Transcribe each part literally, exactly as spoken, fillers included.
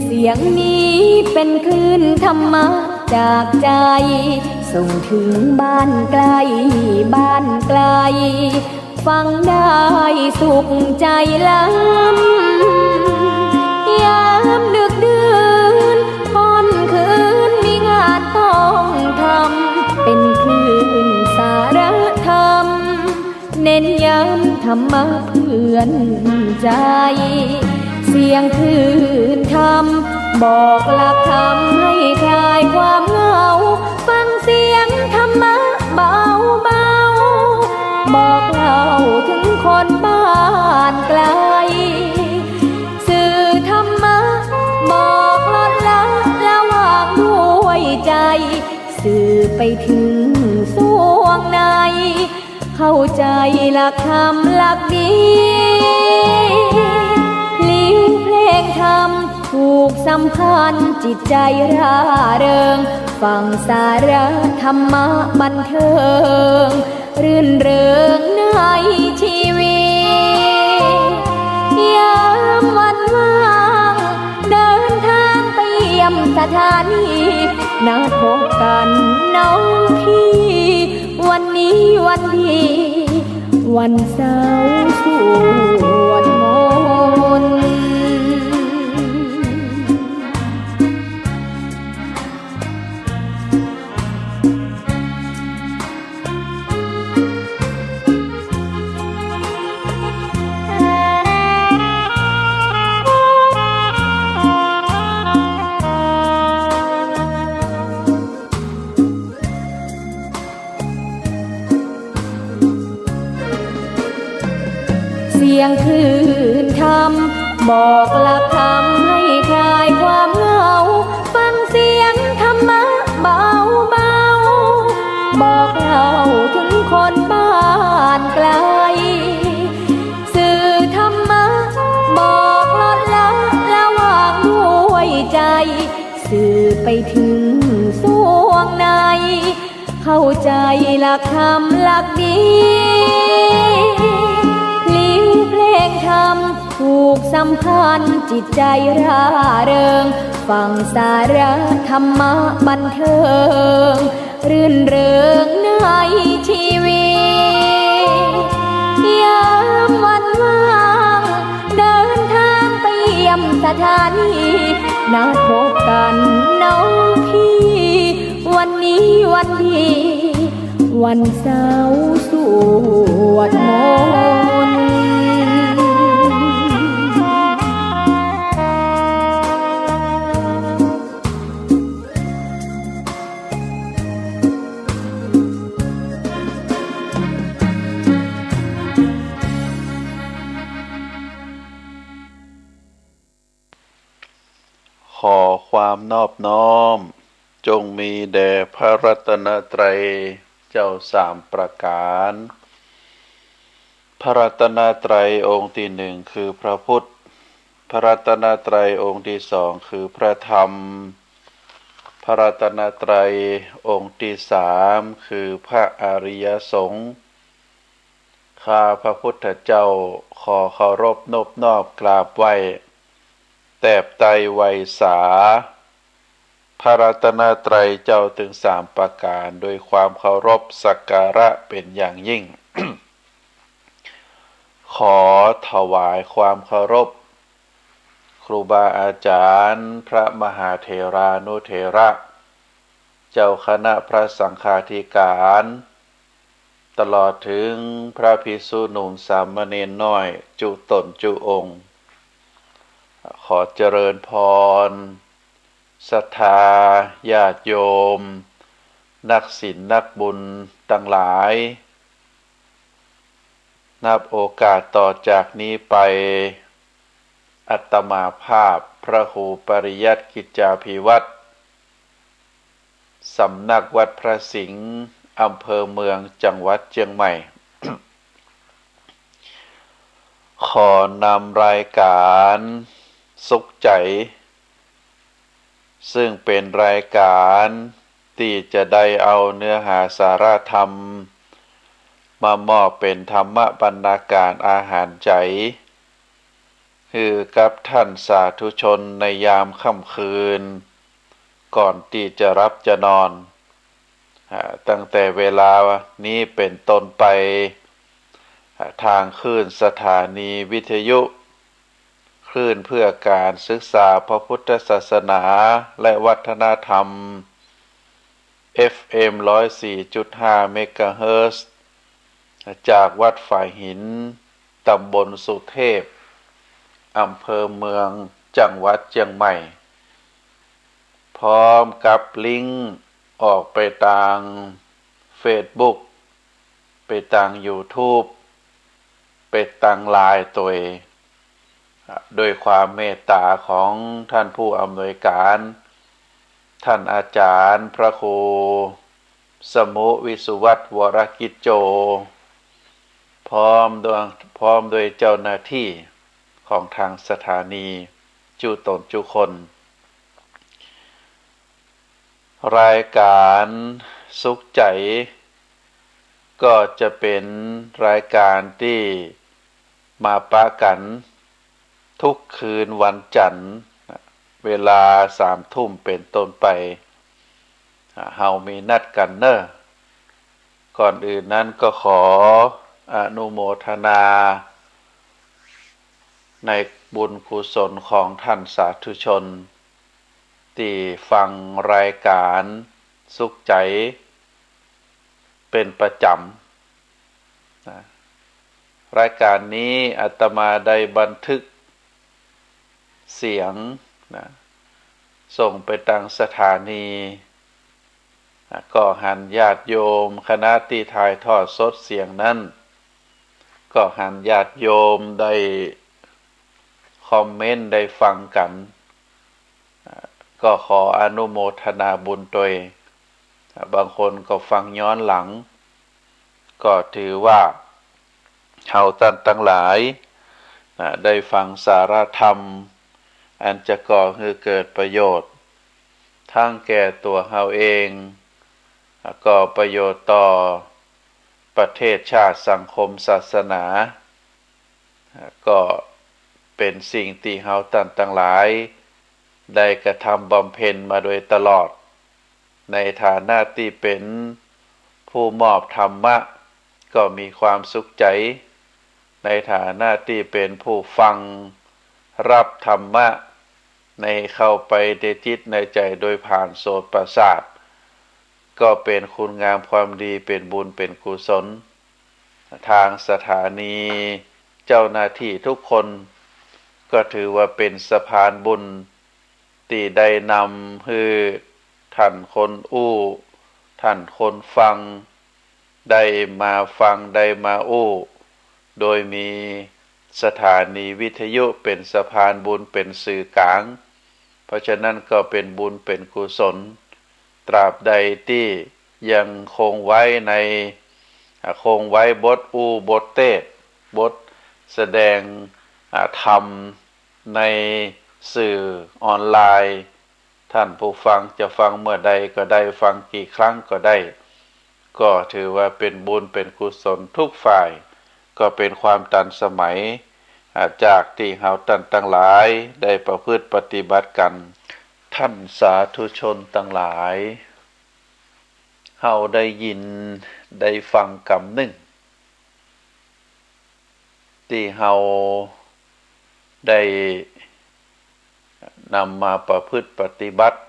เสียงนี้เป็นคลื่นธรรมะจากใจ ส่งถึงบ้านใกล้บ้านไกล ฟังได้สุขใจล้ำ ยามดึกดื่นค่ำคืนมีงานต้องทำ เป็นคลื่นสารธรรม เน้นย้ำธรรมะเพื่อนใจ เสียงคลื่นธรรม บอกหลักธรรมให้คลายความเหงา ฟังเสียงธรรมะเบาๆ บอกเล่าถึงคนบ้านไกล สื่อธรรมะบอกลดละละวางด้วยใจ สื่อไปถึงส่วงใน เข้าใจหลักธรรมหลักดี พลิ้วเพลงธรรมผูกสัมพันธ์จิตใจร่าเริง ฟังสาระธรรมะบันเทิง รื่นเริงในชีวิต ยามวันว่าง เดินทางไปเยี่ยมสถานี นัดพบกันน้องพี่ วันนี้วันดี วันเสาร์สวดมนต์ เสียงคลื่นธรรม บอกหลักธรรมให้คลายความเหงา ฟังเสียงธรรมะเบาๆ บอกเล่าถึงคนบ้านไกล สื่อธรรมะบอกลดละละวางด้วยใจ สื่อไปถึงส่วงใน เข้าใจหลักธรรมหลักดี พลิ้วเพลงธรรมผูกสัมพันธ์จิตใจร่าเริง ฟังสาระธรรมะบันเทิง รื่นเริงในชีวิต ยามวันว่าง เดินทางไปเยี่ยมสถานี นัดพบกันน้องพี่ วันนี้วันดี วันเสาร์สวดมนต์ ขอความนอบน้อมจงมีแด่พระรัตนตรัยเจ้าสามประก๋าน พระรัตนตรัยองค์ตี้หนึ่งคือพระพุทธ พระรัตนตรัยองค์ตี้สองคือพระธรรม พระรัตนตรัยองค์ตี้สามคือพระอริยสงฆ์ ข้าพระพุทธเจ้าขอเคารพนบนอบกราบไหว้ แตบไตรไหว้สา พระรัตนตรัยเจ้าตึงสามประก๋านด้วยความเคารพสักการะเป๋นอย่างยิ่ง ขอถวายความเคารพ ครูบาอาจารย์ พระมหาเถรานุเถระ เจ้าคณะพระสังฆาธิการ ตลอดถึงพระภิกษุหนุ่มสามเณรน้อยจุ๊ต๋นจุ๊องค์ ขอเจริญพร ศรัทธาญาติโยม นักศีลนักบุญตังหลาย นับโอกาสต่อจากนี้ไป อาตมาภาพพระครูปริยัติกิจจาภิวัฒน์ สำนักวัดพระสิงห์ อำเภอเมือง จังหวัดเจียงใหม่ ขอนำรายการสุขใจ๋ ซึ่งเป๋นรายการตี้จะได้เอาเนื้อหาสาระธรรม มามอบเป๋นธรรมบรรณาการอาหารใจ๋ คื หื้อกับท่านสาธุชนในยามค่ำคืน ก่อนตี้จะหลับจะนอน อ่า ตั้งแต่เวลานี้เป็นต้นไป อ่า ทางคลื่นสถานีวิทยุ คลื่นเพื่อการศึกษาพระพุทธศาสนาและวัฒนธรรม เอฟเอ็ม ร้อยสี่จุดห้า เมกะเฮิรตซ์ จากวัดฝายหิน ตำบลสุเทพ อำเภอเมือง จังหวัดเจียงใหม่ พร้อมกับลิงก์ออกไปตางเฟซบุ๊ก ไปตางยูทูบ ไปตางไลน์ตวย ด้วยความเมตตาของท่านผู้อำนวยการ ท่านอาจารย์พระครูสมุ วิสุวัฒน์ วรกิจโจ พร้อมด้วย พร้อมด้วยเจ้าหน้าตี้ของตางสถานี จุ๊ต๋นจุ๊คน รายก๋านสุขใจ๋ ก็จะเป๋นรายก๋านตี้มาปะกั๋นทุกคืนวันจั๋นทร์ เวลาสามทุ่มเป๋นต้นไป อ่า เฮามีนัดกั๋นเน่อ ก่อนอื่นนั้นก็ขออนุโมทนา ในบุญกุศลของท่านสาธุชน ตี้ฟังรายก๋านสุขใจ๋เป๋นประจ๋ำ นะ รายก๋านนี้อาตมาได้บันทึกเสียง นะ ส่งไปตางสถานี นะ ก็หันญาติโยมคณะตี้ถ่ายทอดสดเสียงนั้น ก็หันญาติโยมได้คอมเมนต์ได้ฟังกั๋น อ่า ก็ขออนุโมทนาบุญตวย อ่า บางคนก็ฟังย้อนหลัง ก็ถือว่าเฮาต้านตังหลาย อ่า ได้ฟังสาระธรรม อันจะก่อหื้อเกิดประโยชน์ ทั้งแก่ตั๋วเฮาเอง อ่า ก็ประโยชน์ต่อประเทศชาติสังคมศาสนา อ่า ก็เป๋นสิ่งตี้เฮาต้านตังหลาย ได้กระทำบำเพ็ญมาโดยตลอด ในฐานะตี้เป๋นผู้มอบธรรมะ ก็มีความสุขใจ๋ ในฐานะตี้เป๋นผู้ฟังรับธรรมะ ในเข้าไปในจิตในใจ๋โดยผ่านโสตประสาท ก็เป๋นคุณงามความดี เป๋นบุญ เป๋นกุศล ตางสถานี เจ้าหน้าตี้ทุกคน ก็ถือว่าเป๋นสะพานบุญ ตี้ได้นำหื้อท่านคนอู้ ท่านคนฟัง ได้มาฟัง ได้มาอู้ โดยมีสถานีวิทยุเป๋นสะพานบุญ เป๋นสื่อกลาง เพราะฉะนั้นก็เป๋นบุญเป๋นกุศล ตราบใดตี้ยังคงไว้ใน อ่า คงไว้บทอู้บทเตสน์ บทแสดง อ่า ธรรมในสื่อออนไลน์ ท่านผู้ฟังจะฟังเมื่อใดก็ได้ ฟังกี่ครั้งก็ได้ ก็ถือว่าเป๋นบุญเป๋นกุศลทุกฝ่าย ก็เป๋นความตันสมัย อ่า จากตี้เฮาต้านตังหลายได้ประพฤติปฏิบัติกั๋น ท่านสาธุชนตังหลาย เฮาได้ยินได้ฟังกำนึ่ง ตี้เฮาได้นำมาประพฤติปฏิบัติ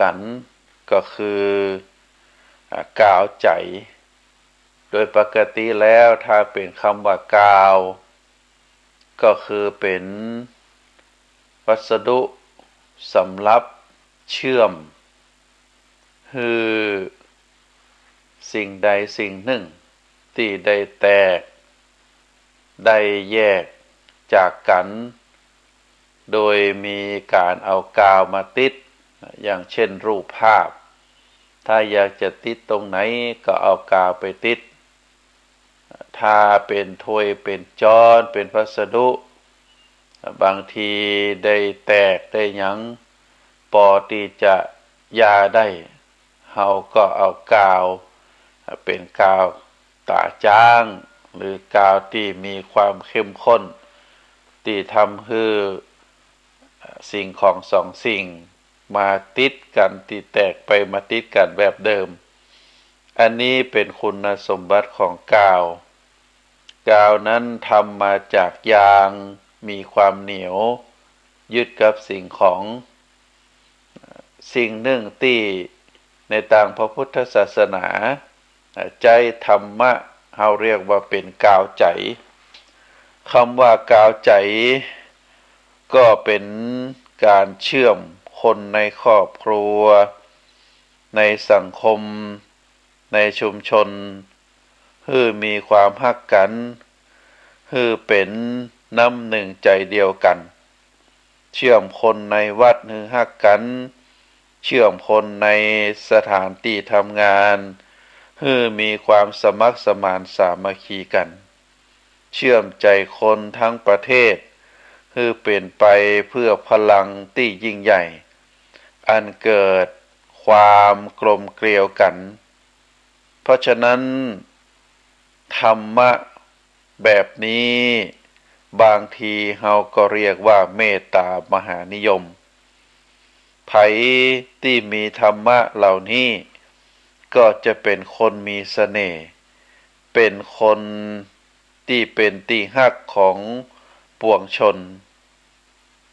กั๋น ก็คือ อ่า กาวใจ๋ โดยปกติแล้วถ้าเป๋นกำว่ากาว ก็คือเป๋นวัสดุสำหรับเชื่อม หื้อสิ่งใดสิ่งนึ่งตี้ได้แตก ได้แยกจากกั๋น โดยมีก๋านเอากาวมาติด อย่างเช่นรูปภาพ ถ้าอยากจะติดตรงไหนก็เอากาวไปติด ถ้าเป๋นถ้วยเป๋นจ๊อนเป๋นพัสดุ บางทีได้แตกได้หยัง ปอตี้จะหย่าได้ เฮาก็เอากาว เป๋นกาวต๋าจ๊าง หรือกาวตี้มีความเข้มข้น ตี้ทำหื้อสิ่งของสองสิ่งมาติดกั๋น ตี้แตกไปมาติดกั๋นแบบเดิม อันนี้เป๋นคุณสมบัติของกาว กาวนั้นทำมาจากยาง มีความเหนียว ยึดกับสิ่งของ สิ่งนึ่งตี้ในตางพระพุทธศาสนา ใจ๊ธรรมะ เฮาเรียกว่าเป๋นกาวใจ๋ กำว่ากาวใจ๋ ก็เป๋นก๋านเจื้อมคนในครอบครัว ในสังคม ในชุมชน หื้อมีความฮักกั๋น หื้อเป๋นน้ำนึ่งใจ๋เดียวกั๋น เจื้อมคนในวัดหื้อฮักกั๋น เจื้อมคนในสถานตี้ทำงาน หื้อมีความสมัครสมานสามัคคีกั๋น เจื้อมใจ๋คนตึงประเทศ หื้อเป๋นไปเปื้อพลังตี้ยิ่งใหญ่ อันเกิดความกลมเกลียวกั๋น เพราะฉะนั้น ธรรมะแบบนี้ บางทีเฮาก็เรียกว่าเมตต๋ามหานิยม ใผตี้มีธรรมะเหล่านี้ ก็จะเป๋นคนมีเสน่ห์ เป๋นคนตี้เป๋นตี้ฮักของปวงชน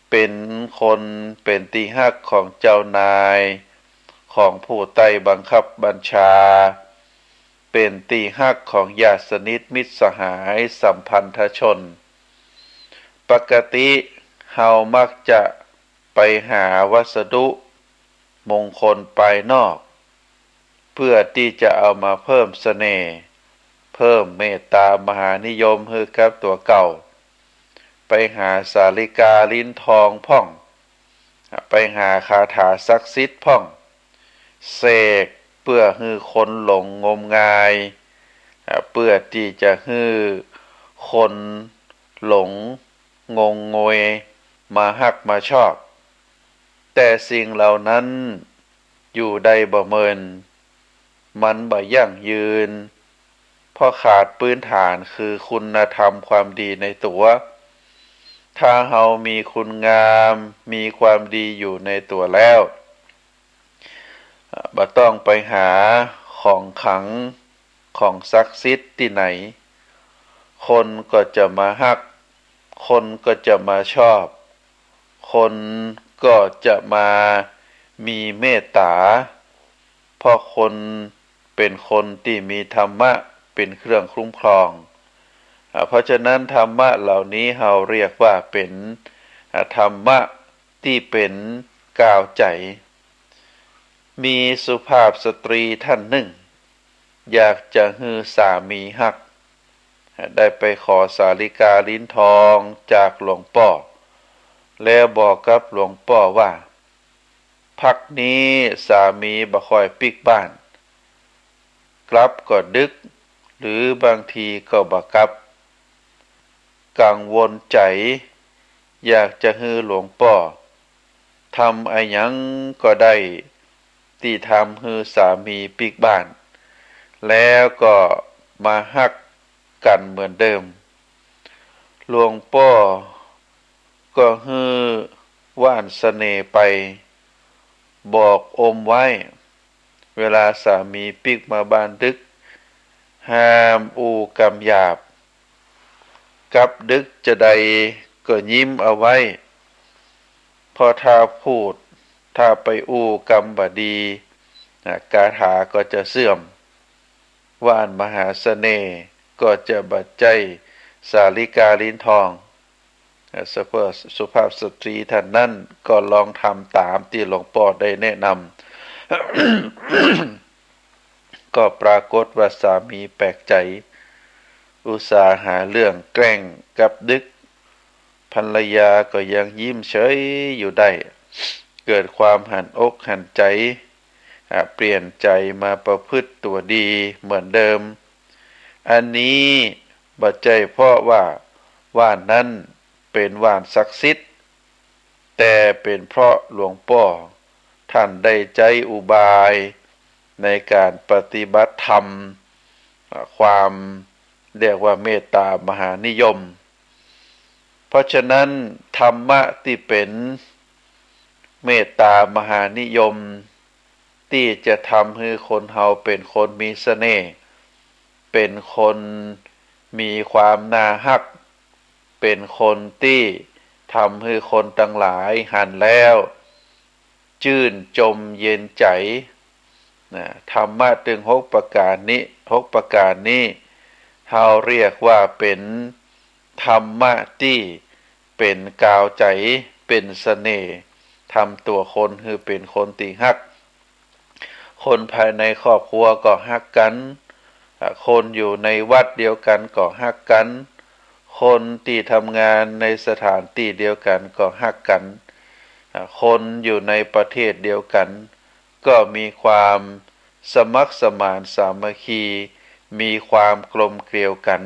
เป๋นคนเป๋นตี้ฮักของเจ้านาย ของผู้ใต้บังคับบัญชา เป๋นตี้ฮักของญาติสนิทมิตรสหายสัมพันธชน ปกติเฮามักจะไปหาวัสดุมงคลภายนอก เปื้อตี้จะเอามาเพิ่มเสน่ห์ เพิ่มเมตต๋ามหานิยมหื้อกับตั๋วเก่า ไปหาสาลิกาลิ้นทองพ่อง ไปหาคาถาศักดิ์สิทธิ์พ่อง เสกเปื้อหื้อคนหลงงมงาย เปื้อตี้จะหื้อคนหลงงมงวย มาฮักมาชอบ แต่สิ่งเหล่านั้นอยู่ได้บ่เมิน มันบ่ยั่งยืน เพราะขาดพื้นฐานคือคุณธรรมความดีในตั๋ว ถ้าเฮามีคุณงาม มีความดีอยู่ในตั๋วแล้ว บ่ต้องไปหาของขลัง ของศักดิ์สิทธิ์ตี้ไหน คนก็จะมาฮัก คนก็จะมาชอบ คนก็จะมามีเมตต๋า เพราะคนเป๋นคนตี้มีธรรมะเป๋นเครื่องคุ้มครอง อ่า เพราะฉะนั้นธรรมะเหล่านี้เฮาเรียกว่าเป๋น อ่า ธรรมะตี้เป๋นกาวใจ๋ มีสุภาพสตรีท่านนึ่ง อยากจะหื้อสามีฮัก ได้ไปขอสาลิกาลิ้นทองจากหลวงป้อ แล้วบอกกับหลวงป้อว่า พักนี้สามีบ่ค่อยปิ๊กบ้าน กลับก็ดึก หรือบางทีก็บ่กลับ กังวลใจ๋ อยากจะหื้อหลวงป้อ ทำอะหยังก็ได้ตี้ทำหื้อสามีปิ๊กบ้าน แล้วก็มาฮักกั๋นเหมือนเดิม หลวงป้อก็หื้อหว่านเสน่ห์ไป บอกอมไว้ เวลาสามีปิ๊กมาบ้านดึก ห้ามอู้กำหยาบ กลับดึกจาใดก็ยิ้มเอาไว้ เพราะถ้าพูด ถ้าไปอู้กำบ่ดี อ่ะ คาถาก็จะเสื่อม หว่านมหาเสน่ห์ก็จะบ่ใจ้สาลิกาลิ้นทอง อ่ะ สุภาพ สุภาพสตรีท่านนั้นก็ลองทำต๋ามตี้หลวงป้อได้แนะนำ ก็ปรากฏว่าสามีแปลกใจ๋ อุตส่าห์หาเรื่องแกล้งกลับดึก ภรรยาก็ยังยิ้มเฉยอยู่ได้ เกิดความหันอกหันใจ๋ อ่ะ เปลี่ยนใจ๋มาประพฤติตั๋วดีเหมือนเดิม อันนี้บ่ใจ้เพราะว่าหว่านนั้นเป๋นหว่านศักดิ์สิทธิ์ แต่เป๋นเพราะหลวงป้อท่านได้ใจ๊อุบายในก๋านปฏิบัติธรรม อ่า ความเรียกว่าเมตต๋ามหานิยม เพราะฉะนั้นธรรมะตี้เป๋นเมตตามหานิยม ตี้จะทำหื้อคนเฮาเป๋นคนมีเสน่ห์ เป๋นคนมีความน่าฮัก เป๋นคนตี้ทำหื้อคนตังหลายหันแล้ว จื้นจมเย็นใจ๋ นะ ธรรมะตึงหกประก๋านนี้ หกประก๋านนี้ เฮาเรียกว่าเป๋นธรรมะตี้เป๋นกาวใจ๋ เป๋นเสน่ห์ ทำตั๋วคนหื้อเป๋นคนตี้ฮัก คนภายในครอบครัวก็ฮักกั๋น อ่า คนอยู่ในวัดเดียวกั๋นก็ฮักกั๋น คนตี้ทำงานในสถานตี้เดียวกั๋นก็ฮักกั๋น อ่า คนอยู่ในประเทศเดียวกั๋น ก็มีความสมัครสมานสามัคคี มีความกลมเกลียวกั๋น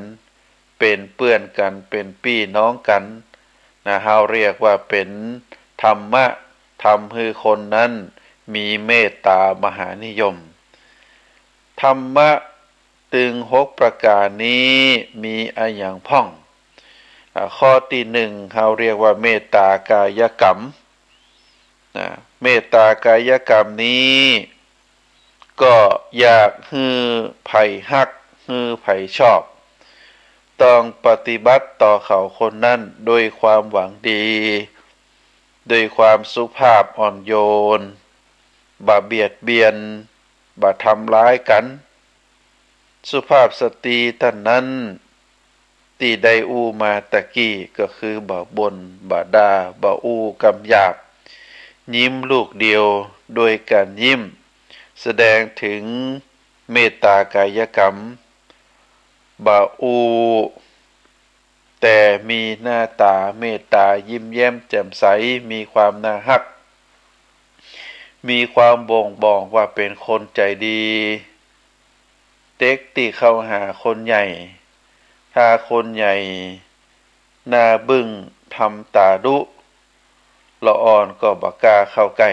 เป๋นเปื้อนกั๋น เป๋นปี้น้องกั๋น นะ เฮาเรียกว่าเป๋นธรรมะ ทำหื้อคนนั้นมีเมตตามหานิยม ธรรมะตึงหกประก๋านนี้มีอะหยังพ่อง อ่า ข้อตี้นึ่ง เฮาเรียกว่าเมตตากายกรรม นะ เมตตากายกรรมนี้ ก็อยากหื้อใผฮัก หื้อใผชอบ ต้องปฏิบัติต่อเขาคนนั้นด้วยความหวังดี ด้วยความสุภาพอ่อนโยน บ่เบียดเบียน บ่ทำร้ายกั๋น สุภาพสตรีต้านนั้น ตี้ได้อู้มาตะกี้ ก็คือบ่บ่น บ่ด่า บ่อู้กำหยาบ ยิ้มลูกเดียว ด้วยก๋านยิ้ม แสดงเถิงเมตตากายกรรม บ่อู้ แต่มีหน้าต๋าเมตต๋า ยิ้มแย้มแจ่มใส มีความน่าฮัก มีความบ่งบอกว่าเป๋นคนใจ๋ดี เด็กตี้เข้าหาคนใหญ่ ถ้าคนใหญ่หน้าบึ้ง ทำต๋าดุ ละอ่อนก็บ่กล้าเข้าใก้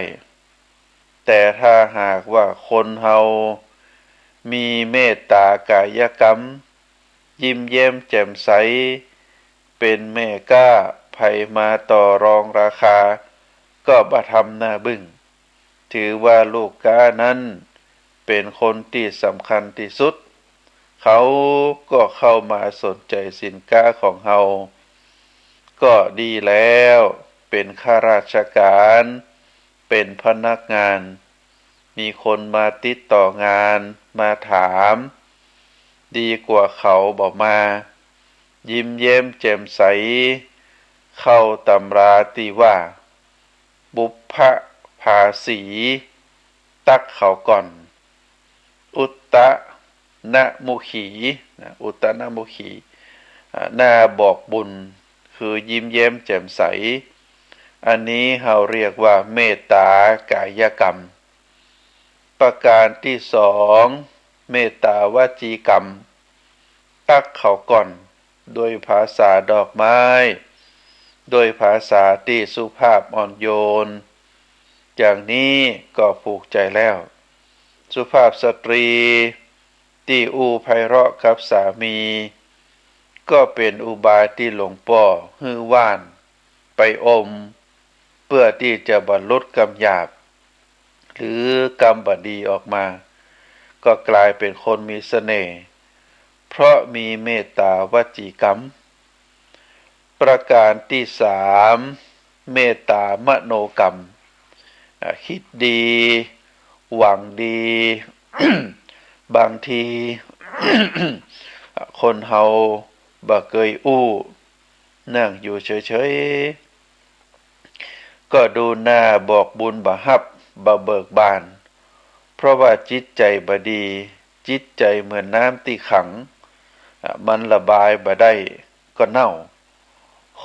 แต่ถ้าหากว่าคนเฮามีเมตตากายกรรม ยิ้มแย้มแจ่มใส เป๋นแม่ก๊า ใผมาต่อรองราคา ก็บ่ทำหน้าบึ้ง ถือว่าลูกก๊านั้นเป๋นคนตี้สำคัญตี้สุด เขาก็เข้ามาสนใจ๋สินก๊าของเฮา ก็ดีแล้ว เป๋นข้าราชก๋าน เป๋นพนักงาน มีคนมาติดต่องาน มาถาม ดีกว่าเขาบ่มา ยิ้มแย้มแจ่มใส เข้าตำราตี้ว่า บุพภาสี ตั๊กเขาก่อน อุตตนมุขี นะ อุตตนมุขี อ่า หน้าบอกบุญ คือยิ้มแย้มแจ่มใส อันนี้เฮาเรียกว่าเมตตากายกรรม ประก๋านตี้สอง เมตตาวจีกรรม ตั๊กเขาก่อน ด้วยภาษาดอกไม้ ด้วยภาษาตี้สุภาพอ่อนโยน อย่างนี้ก็ผูกใจ๋แล้ว สุภาพสตรีตี้อู้ไพเราะกับสามี ก็เป๋นอุบายตี้หลวงป้อหื้อว่านไปอม เปื้อตี้จะบ่หลุดกำหยาบ หรือกำบ่ดีออกมา ก็ก๋ายเป๋นคนมีเสน่ห์ เพราะมีเมตตาวจีกรรม ประก๋านตี้สาม เมตตามโนกรรม อ่า คิดดี หวังดี บางที คนเฮาบ่เกยอู้ นั่งอยู่เฉยๆ ก็ดูหน้าบอกบุญบ่ฮับ บ่เบิกบาน เพราะว่าจิตใจ๋บ่ดี จิตใจ๋เหมือนน้ำตี้ขัง อ่ะ มันระบายบ่ได้ก็เน่า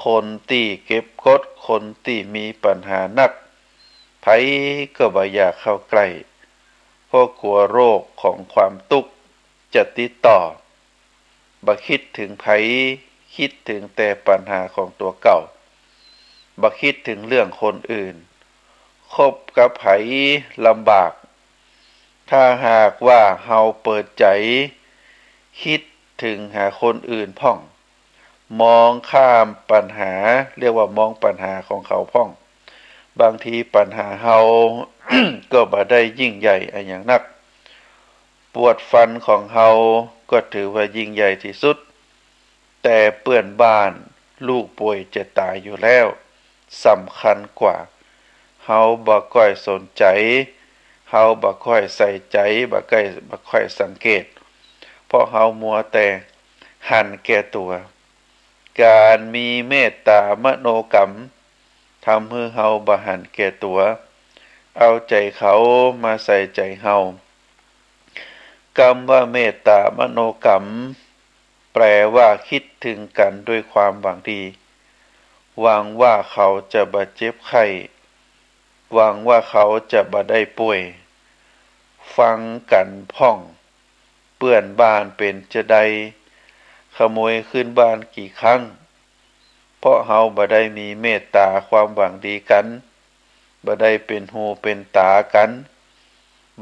คนตี้เก็บกด คนตี้มีปัญหานัก ใผก็บ่อยากเข้าใกล้ เพราะกั๋วโรคของความตุ๊กข์จะติดต่อ บ่คิดเถิงใผ คิดเถิงแต่ปัญหาของตั๋วเก่า บ่คิดเถิงเรื่องคนอื่น คบกับใผลำบาก ถ้าหากว่าเฮาเปิดใจ๋ คิดเถิงหาคนอื่นพ่อง มองข้ามปัญหา เรียกว่ามองปัญหาของเขาพ่อง บางทีปัญหาเฮา ก็บ่ได้ยิ่งใหญ่อะหยังนัก ปวดฟันของเฮาก็ถือว่ายิ่งใหญ่ตี้สุด แต่เปื้อนบ้านลูกป่วยจะต๋ายอยู่แล้ว สำคัญกว่า เฮาบ่ก้อยสนใจ๋ เฮาบ่ก้อยใส่ใจ๋ บ่ก้อย บ่ก้อยสังเกต เพราะเฮามัวแต่หันแก่ตั๋ว ก๋านมีเมตต๋ามโนกรรม ทำหื้อเฮาบ่หันแก่ตั๋ว เอาใจ๋เขามาใส่ใจ๋เฮา กำว่าเมตต๋ามโนกรรม แปลว่าคิดเถิงกั๋นด้วยความหวังดี หวังว่าเขาจะบ่เจ็บไข้ หวังว่าเขาจะบ่ได้ป่วย ฟังกั๋นพ่อง เปื้อนบ้านเป๋นจาใด ขโมยขึ้นบ้านกี่ครั้ง เพราะเฮาบ่ได้มีเมตต๋าความหวังดีกั๋น บ่ได้เป๋นหูเป๋นต๋ากั๋น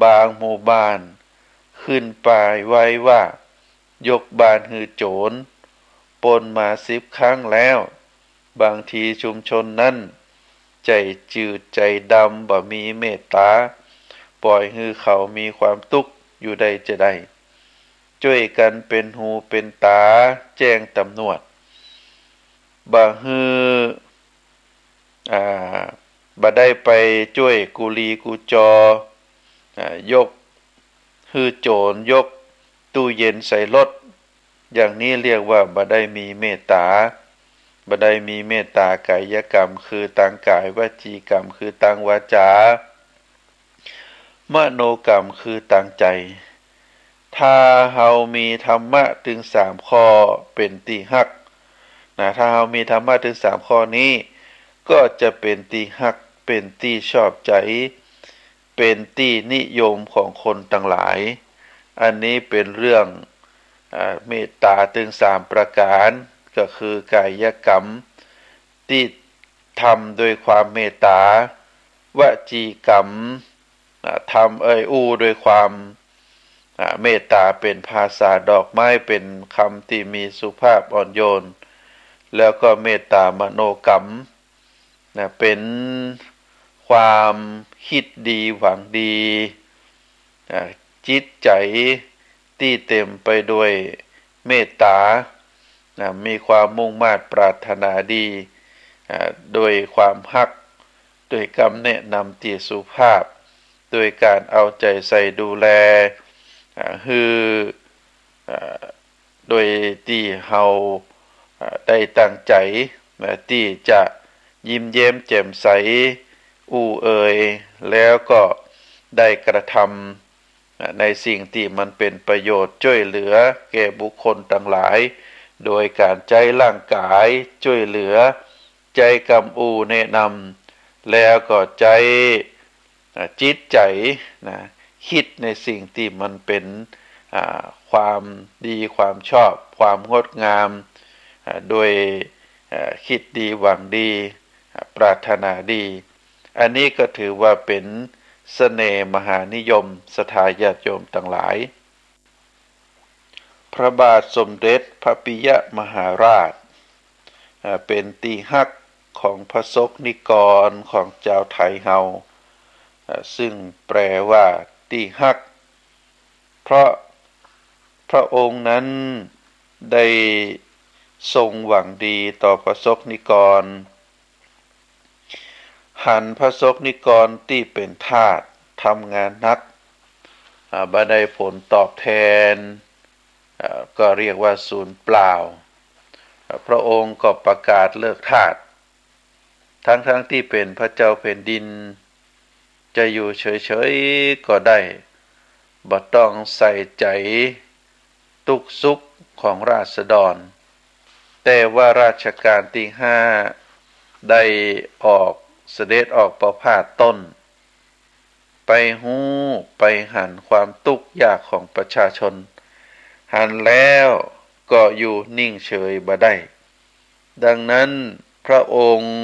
บางหมู่บ้านขึ้นป้ายไว้ว่า ยกบ้านหื้อโจ๋ร ปล้นมาสิบครั้งแล้ว บางทีชุมชนนั้น ใจ๋จืดใจ๋ดำ บ่มีเมตต๋า ปล่อยหื้อเขามีความตุ๊กข์อยู่ได้จาใด จ้วยกั๋นเป๋นหูเป๋นต๋า แจ้งตำรวจ บ่หื้อ อ่า บ่ได้ไปจ้วยกู้หลีกู้จอ อ่า ยกหื้อโจ๋ร ยกตู้เย็นใส่รถ อย่างนี้เรียกว่าบ่ได้มีเมตต๋า บ่ได้มีเมตต๋ากายกรรมคือตางก๋าย วจีกรรมคือตางวาจา มโนกรรมคือตางใจ๋ ถ้าเฮามีธรรมะตึงสามข้อเป๋นตี้ฮักนะ ถ้าเฮามีธรรมะตึงสามข้อนี้ ก็จะเป๋นตี้ฮัก เป๋นตี้ชอบใจ๋ เป๋นตี้นิยมของคนตังหลาย อันนี้เป๋นเรื่อง อ่า เมตต๋าตึงสามประก๋าน ก็คือกายกรรมตี้ทำด้วยความเมตต๋า วจีกรรม อ่า ทำเอ่ยอู้ด้วยความ อ่า เมตต๋า เป๋นภาษาดอกไม้ เป๋นกำตี้มีสุภาพอ่อนโยน แล้วก็เมตต๋ามโนกรรม นะ เป๋นความกึ๊ดดีหวังดี อ่า จิตใจ๋ตี้เต๋มไปด้วยเมตต๋า นะ มีความมุ่งมาดปรารถนาดี อ่า โดยความฮัก โดยกำแนะนำตี้สุภาพ โดยก๋านเอาใจ๋ใส่ดูแล อ่า หื้อ อ่า โดยตี้เฮา อ่า ได้ตั้งใจ๋ นะ ตี้จะยิ้มแย้มแจ่มใส อู้เอ่ย แล้วก็ได้กระทำ อ่า ในสิ่งตี้มันเป๋นประโยชน์ จ้วยเหลือแก่บุคคลตังหลาย โดยก๋านใจ๊ร่างก๋ายจ้วยเหลือ ใจ๊กำอู้แนะนำ แล้วก็ใจ๊ อ่า จิตใจ๋นะ กึ๊ดในสิ่งตี้มันเป๋น อ่า ความดี ความชอบ ความงดงาม อ่า โดย อ่า กึ๊ดดีหวังดี อ่า ปรารถนาดี อันนี้ก็ถือว่าเป๋นเสน่ห์มหานิยม ศรัทธาญาติโยมตังหลาย พระบาทสมเด็จพระปิยมหาราช อ่า เป๋นตี้ฮักของพระสกนิกรของจาวไทยเฮา อ่า ซึ่งแปลว่าตี้ฮัก เพราะพระองค์นั้นได้ทรงหวังดีต่อพระสกนิกร หันพระสกนิกรตี้เป๋นทาสทำงานหนัก อ่า บ่ได้ผลตอบแทน อ่า ก็เรียกว่าสูญเปล่า อ่า พระองค์ก็ประกาศเลิกทาส ทั้งๆ ตี้เป๋นพระเจ้าแผ่นดิน จะอยู่เฉยๆ ก็ได้ บ่ต้องใส่ใจ๋ตุ๊กข์สุขของราษฎร แต่ว่ารัชกาลตี้ห้าได้ออก เสด็จออกประพาสต้น ไปฮู้ไปหันความตุ๊กข์ยากของประชาชน หันแล้วก็อยู่นิ่งเฉยบ่ได้ ดังนั้นพระองค์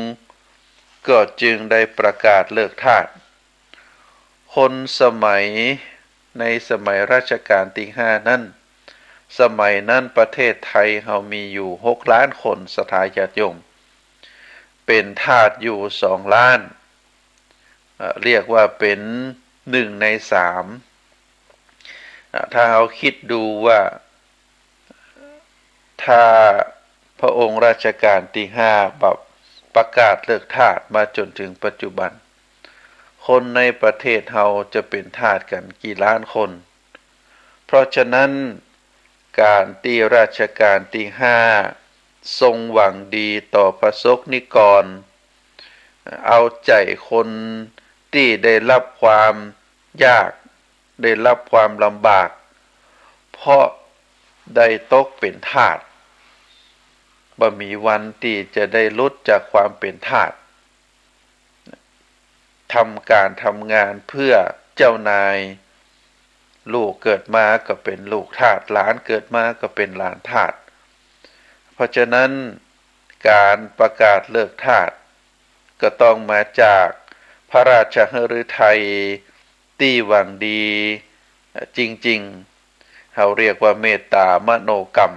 ก็จึงได้ประกาศเลิกทาส คนสมัย ในสมัยรัชกาลตี้ห้านั้น สมัยนั้นประเทศไทยเฮามีอยู่หกล้านคน ศรัทธาญาติโยม เป๋นทาสอยู่สองล้าน เอ่อ เรียกว่าเป๋นหนึ่งในสาม อ่า ถ้าเฮาคิดดูว่า ถ้าพระองค์รัชกาลตี้ห้าแบบประกาศเลิกทาสมาจ๋นเถิงปัจจุบัน คนในประเทศเฮาจะเป๋นทาสกั๋นกี่ล้านคน เพราะฉะนั้น ก๋านตี้รัชกาลตี้ห้าทรงหวังดีต่อประสบนิกร เอาใจ๋คนตี้ได้รับความยาก ได้รับความลำบาก เพราะได้ตกเป๋นทาส บ่มีวันตี้จะได้หลุดจากความเป๋นทาส ทำก๋านทำงานเพื่อเจ้านาย ลูกเกิดมาก็เป๋นลูกทาส หลานเกิดมาก็เป๋นหลานทาส เพราะฉะนั้นก๋านประกาศเลิกทาส ก็ต้องมาจากพระราชหฤทัยตี้หวังดี เอ่อ จริงๆ เฮาเรียกว่าเมตตามโนกรรม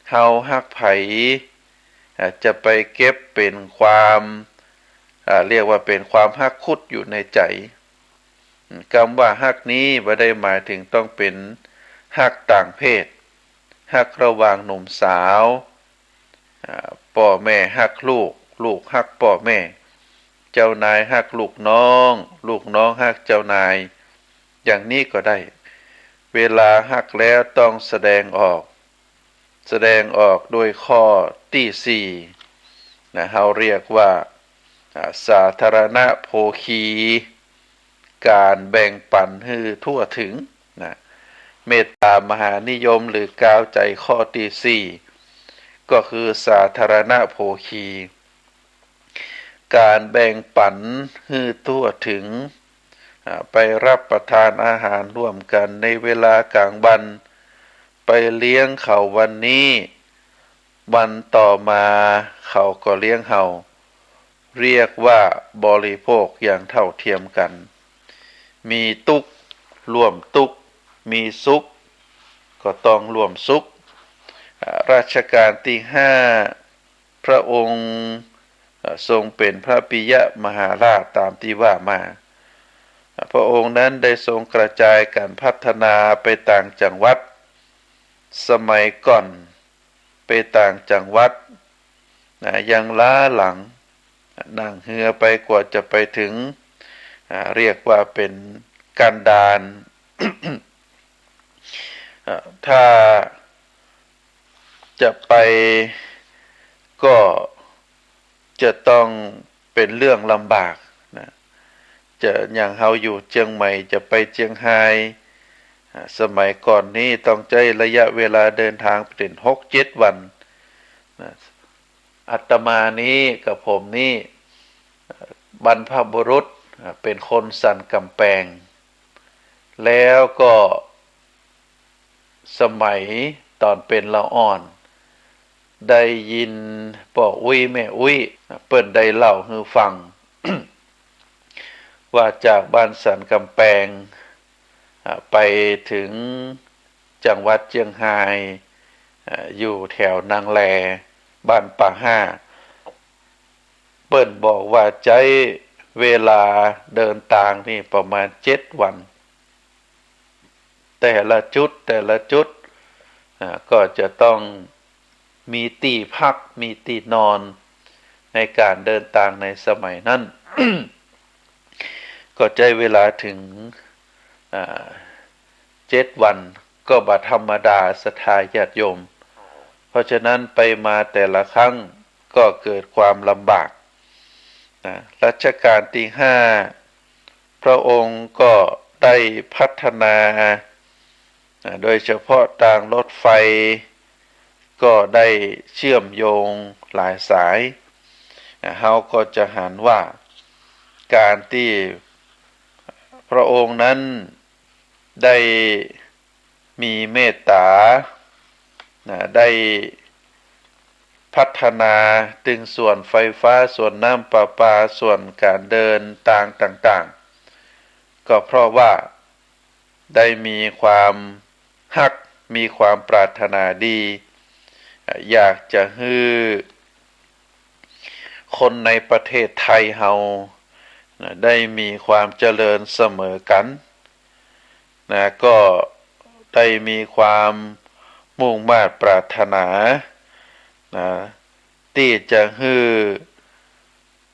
เฮาฮักใผ อ่า จะไปเก็บเป๋นความ อ่า เรียกว่าเป๋นความฮักคุดอยู่ในใจ๋ กำว่าฮักนี้บ่ได้หมายเถิงต้องเป๋นฮักต่างเพศ ฮักระหว่างหนุ่มสาว อ่า ป้อแม่ฮักลูก ลูกฮักป้อแม่ เจ้านายฮักลูกน้อง ลูกน้องฮักเจ้านาย อย่างนี้ก็ได้ เวลาฮักแล้วต้องแสดงออก แสดงออกด้วยข้อตี้สี่นะ เฮาเรียกว่า อ่า สาธารณโภคี ก๋านแบ่งปั๋นหื้อทั่วเถิงนะ เมตตามหานิยมหรือกาวใจ๋ข้อตี้สี่ ก็คือสาธารณโภคี ก๋านแบ่งปั๋นหื้อทั่วเถิง อ่า ไปรับประทานอาหารร่วมกั๋นในเวลากลางวัน ไปเลี้ยงเขาวันนี้ วันต่อมาเขาก็เลี้ยงเฮา เรียกว่าบริโภคอย่างเท่าเทียมกั๋น มีตุ๊กข์ร่วมตุ๊กข์ มีสุขก็ต้องร่วมสุข อ่า รัชกาลตี้ห้า พระองค์ เอ่อ ทรงเป๋นพระปิยมหาราชต๋ามตี้ว่ามา พระองค์นั้นได้ทรงกระจายก๋านพัฒนาไปต่างจังหวัด สมัยก่อนไปต่างจังหวัดนะ ยังล้าหลัง นั่งเฮือไปกว่าจะไปเถิง อ่า เรียกว่าเป๋นกันดาร เอ่อ ถ้าจะไปก็จะต้องเป๋นเรื่องลำบากนะ จะอย่างเฮาอยู่เจียงใหม่จะไปเจียงฮาย อ่า สมัยก่อนนี้ต้องใจ๊ระยะเวลาเดินตางเป๋นหกเจ็ดวันนะ อาตมานี้กับผมนี้ เอ่อ บรรพบุรุษ อ่า เป๋นคนสันก๋ำแปง แล้วก็สมัยต๋อนเป๋นละอ่อน ได้ยินป้ออุ๊ยแม่อุ๊ย อ่า เปิ้นได้เล่าหื้อฟัง ว่าจากบ้านสันก๋ำแปง อ่า ไปเถิงจังหวัดเจียงฮาย อ่า อยู่แถวนางแล บ้านป่าห้า เปิ้นบอกว่าใจ๊เวลาเดินตางนี่ประมาณเจ็ดวัน แต่ละจุดแต่ละจุด อ่า ก็จะต้องมีตี้พัก มีตี้นอน ในก๋านเดินตางในสมัยนั้น ก็ใจ๊เวลาเถิง อ่า เจ็ดวัน ก็บ่ธรรมดาศรัทธาญาติโยม เพราะฉะนั้นไปมาแต่ละครั้งก็เกิดความลำบากนะ รัชกาลตี้ห้า พระองค์ก็ได้พัฒนานะ โดยเฉพาะตางรถไฟ ก็ได้เชื่อมโยงหลายสายนะ เฮาก็จะหันว่าก๋านตี้พระองค์นั้นได้มีเมตตานะ ได้พัฒนาตึงส่วนไฟฟ้า ส่วนน้ำประปา ส่วนก๋านเดินตางต่างๆ ก็เพราะว่าได้มีความฮัก มีความปรารถนาดี อ่า อยากจะหื้อคนในประเทศไทยเฮา นะ ได้มีความเจริญเสมอกั๋น นะ ก็ได้มีความมุ่งมาดปรารถนา นะ ตี้จะหื้อ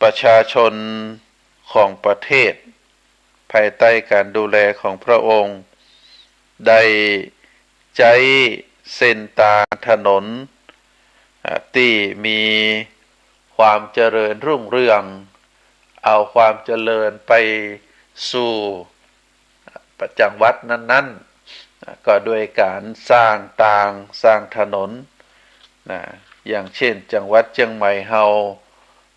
ประชาชนของประเทศ ภายใต้การดูแลของพระองค์ ได้ใจ๊เส้นตางถนน อ่า ตี้มีความเจริญรุ่งเรือง เอาความเจริญไปสู่ จังหวัดนั้นๆ ก็ด้วยการสร้างตางสร้างถนน นะ อย่างเช่น จังหวัดเจียงใหม่เฮา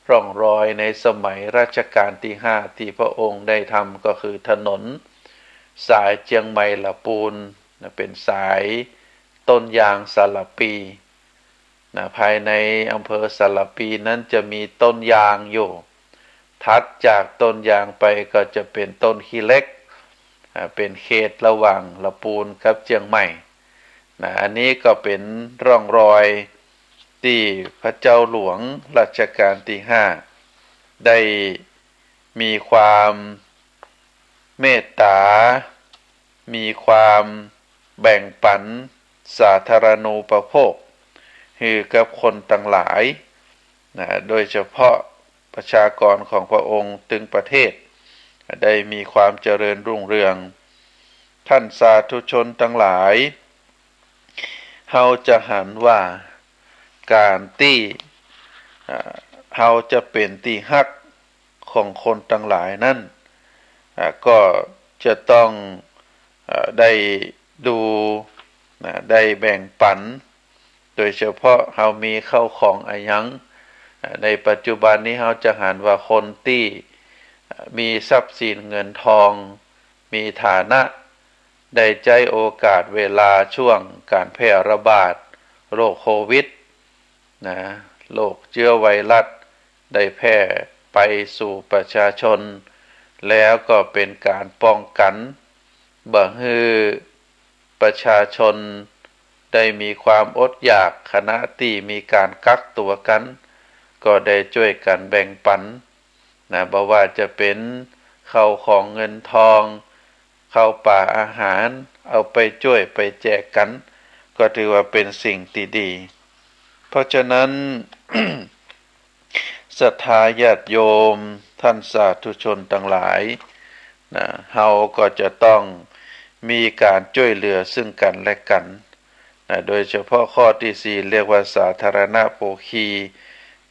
ร่องรอยในสมัยรัชกาลตี้ห้าตี้พระองค์ได้ทำก็คือถนนสายเจียงใหม่ละปูน นะ เป๋นสายต้นยางสารภี นะ ภายในอำเภอสารภีนั้นจะมีต้นยางอยู่ ถัดจากต้นยางไปก็จะเป๋นต้นขี้เหล็ก อ่า เป๋นเขตระหว่างละปูนกับเจียงใหม่ นะ อันนี้ก็เป๋นร่องรอยตี้พระเจ้าหลวงรัชกาลตี้ห้า ได้มีความเมตต๋า มีความแบ่งปั๋นสาธารณูปโภค หื้อกับคนตังหลาย นะ โดยเฉพาะประชากรของพระองค์ตึงประเทศ ได้มีความเจริญรุ่งเรือง ท่านสาธุชนตังหลาย เฮาจะหันว่าก๋านตี้ อ่า เฮาจะเป๋นตี้ฮักของคนตังหลายนั้น อ่า ก็จะต้อง อ่า ได้ดู นะ ได้แบ่งปั๋น โดยเฉพาะเฮามีเข้าของอะหยัง อ่า ในปัจจุบันนี้เฮาจะหันว่าคนตี้ อ่า มีทรัพย์สินเงินทอง มีฐานะ ได้ใจ๊โอกาสเวลาช่วงการแพร่ระบาดโรคโควิด นะ โรคเจื๊อไวรัสได้แพร่ไปสู่ประชาชน แล้วก็เป๋นก๋านป้องกั๋น บ่หื้อประชาชนได้มีความอดอยาก ขณะตี้มีก๋านกักตั๋วกั๋น ก็ได้จ้วยกั๋นแบ่งปั๋น นะ บ่ว่าจะเป๋นเข้าของเงินทอง เข้าป๋าอาหาร เอาไปจ้วยไปแจกกั๋น ก็ถือว่าเป๋นสิ่งตี้ดี เพราะฉะนั้น ศรัทธาญาติโยม ท่านสาธุชนตังหลาย นะ เฮาก็จะต้องมีก๋านจ้วยเหลือซึ่งกั๋นและกั๋น นะ โดยเฉพาะข้อตี้สี่ เรียกว่าสาธารณโภคี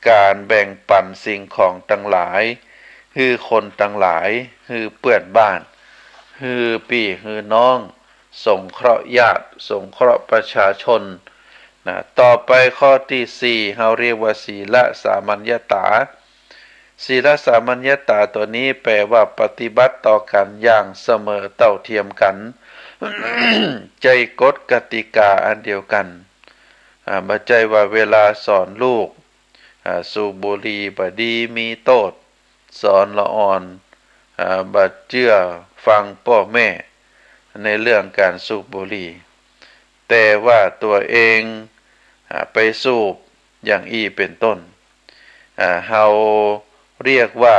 ก๋านแบ่งปั๋นสิ่งของตังหลาย หื้อคนตังหลาย หื้อเปื้อนบ้าน หื้อปี้หื้อน้อง สงเคราะห์ญาติ สงเคราะห์ประชาชน นะ ต่อไปข้อตี้สี่ เฮาเรียกว่าศีลสามัญญตา ศีลสามัญญตาตั๋วนี้แปลว่าปฏิบัติต่อกั๋นอย่างเสมอเต้าเทียมกั๋น ใจ๊กฎกติกาอันเดียวกั๋น อ่า บ่ใจ้ว่าเวลาสอนลูก อ่า สูบบุหรี่บ่ดีมีโต้ษ สอนละอ่อน อ่า บ่เจื้อฟังป้อแม่ในเรื่องก๋านสูบบุหรี่ แต่ว่าตั๋วเอง อ่า ไปสูบอย่างอี้เป๋นต้น อ่า เฮาเรียกว่า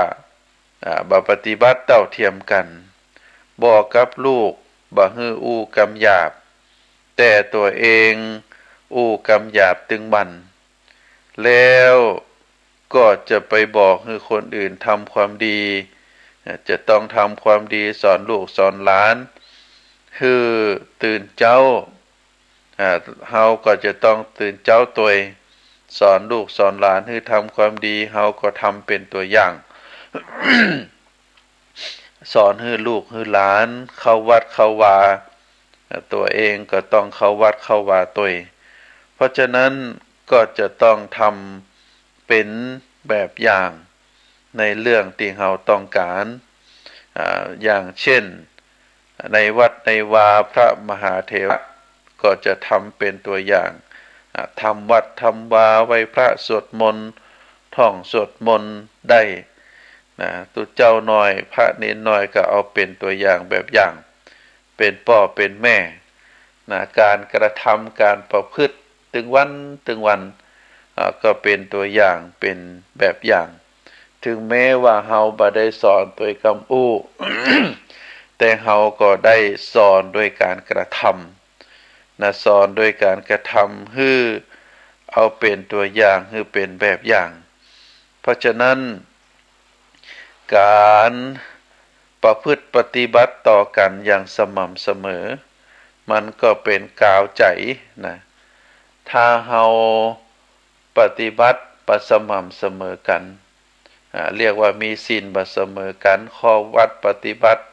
อ่า บ่ปฏิบัติเต้าเทียมกั๋น บอกกับลูกบ่หื้ออู้กำหยาบ แต่ตั๋วเองอู้กำหยาบตึงวัน แล้วก็จะไปบอกหื้อคนอื่นทำความดี อ่า จะต้องทำความดีสอนลูกสอนหลาน หื้อตื่นเจ๊า อ่า เฮาก็จะต้องตื่นเจ๊าตวย สอนลูกสอนหลานหื้อทำความดี เฮาก็ทำเป๋นตั๋วอย่าง สอนหื้อลูกหื้อหลานเข้าวัดเข้าวา อ่า ตั๋วเองก็ต้องเข้าวัดเข้าวาตวย เพราะฉะนั้นก็จะต้องทำเป๋นแบบอย่างในเรื่องตี้เฮาต้องก๋าน อ่า อย่างเช่น ในวัดในวาพระมหาเถระก็จะทำเป๋นตั๋วอย่าง อ่า ทำวัดทำวาไหว้พระสวดมนต์ ท่องสวดมนต์ได้นะ ตุ๊เจ้าน้อยพระเณรน้อยก็เอาเป๋นตั๋วอย่างแบบอย่าง เป๋นป้อเป๋นแม่ นะ ก๋านกระทำ ก๋านประพฤติ ตึงวัน ตึงวัน อ่า ก็เป๋นตั๋วอย่าง เป๋นแบบอย่าง เถิงแม้ว่าเฮาบ่ได้สอนตวยกำอู้ แต่เฮาก็ได้สอนโดยก๋านกระทำ นะ สอนโดยก๋านกระทำ หื้อเอาเป๋นตั๋วอย่าง หื้อเป๋นแบบอย่าง เพราะฉะนั้น ก๋านประพฤติปฏิบัติต่อกั๋นอย่างสม่ำเสมอ มันก็เป๋นก๋าวใจ๋นะ ถ้าเฮาปฏิบัติบ่สม่ำเสมอกั๋น อ่า เรียกว่ามีศีลบ่เสมอกั๋น ข้อวัดปฏิบัติ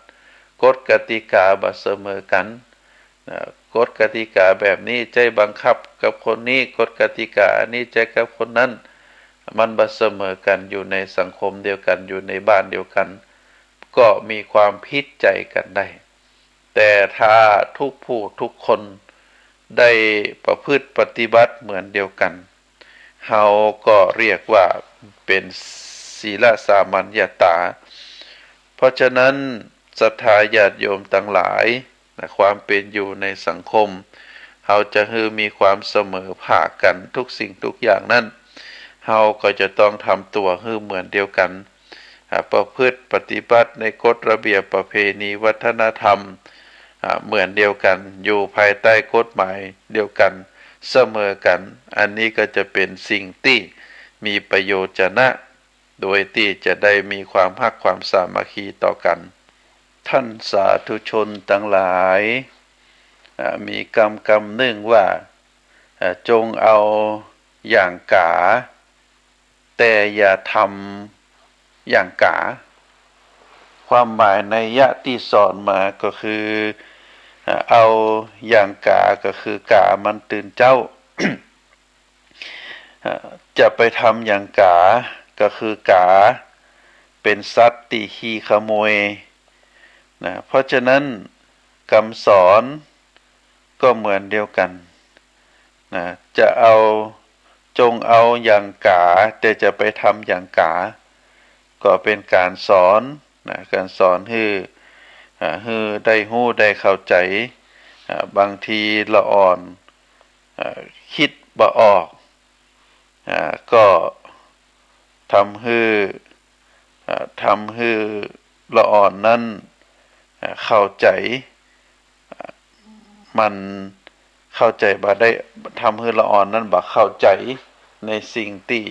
กฎกติกาบ่เสมอกั๋น อ่า กฎกติกาแบบนี้ใจ๊บังคับกับคนนี้ กฎกติกาอันนี้ใจ๊กับคนนั้น มันบ่เสมอกั๋น อยู่ในสังคมเดียวกั๋น อยู่ในบ้านเดียวกั๋น ก็มีความผิดใจ๋กั๋นได้ แต่ถ้าทุกผู้ทุกคนได้ประพฤติปฏิบัติเหมือนเดียวกั๋น เฮาก็เรียกว่าเป๋นศีลสามัญญตา เพราะฉะนั้น ศรัทธาญาติโยมตังหลายนะ ความเป๋นอยู่ในสังคม เฮาจะหื้อมีความเสมอภาคกั๋นทุกสิ่งทุกอย่างนั้น เฮาก็จะต้องทำตั๋วหื้อเหมือนเดียวกั๋น อ่า ประพฤติปฏิบัติในกฎระเบียบประเพณีวัฒนธรรม อ่า เหมือนเดียวกั๋น อยู่ภายใต้กฎหมายเดียวกั๋น เสมอกั๋น อันนี้ก็จะเป๋นสิ่งตี้มีประโยชน์จะนะ โดยตี้จะได้มีความฮักความสามัคคีต่อกั๋น ท่านสาธุชนตังหลาย อ่า มีกำกำนึ่งว่า อ่า จงเอาอย่างก๋า แต่อย่าทำอย่างก๋า ความหมายนัยยะตี้สอนมาก็คือ อ่า เอาอย่างก๋าก็คือก๋ามันตื่นเจ๊า อ่า จะไปทำอย่างก๋าก็คือก๋าเป๋นสัตว์ตี้ขี้ขโมยนะ เพราะฉะนั้นกำสอนก็เหมือนเดียวกั๋นนะ จะเอา จงเอาอย่างก๋า แต่จะไปทำอย่างก๋า ก็เป๋นก๋านสอนนะ ก๋านสอนหื้อ อ่า หื้อได้ฮู้ได้เข้าใจ๋ อ่า บางทีละอ่อน อ่า กึ๊ดบ่ออก อ่า ก็ทำหื้อ อ่า ทำหื้อละอ่อนนั้น อ่า เข้าใจ๋ อ่า มันเข้าใจ๋บ่ได้ ทำหื้อละอ่อนนั้นบ่เข้าใจ๋ในสิ่งตี้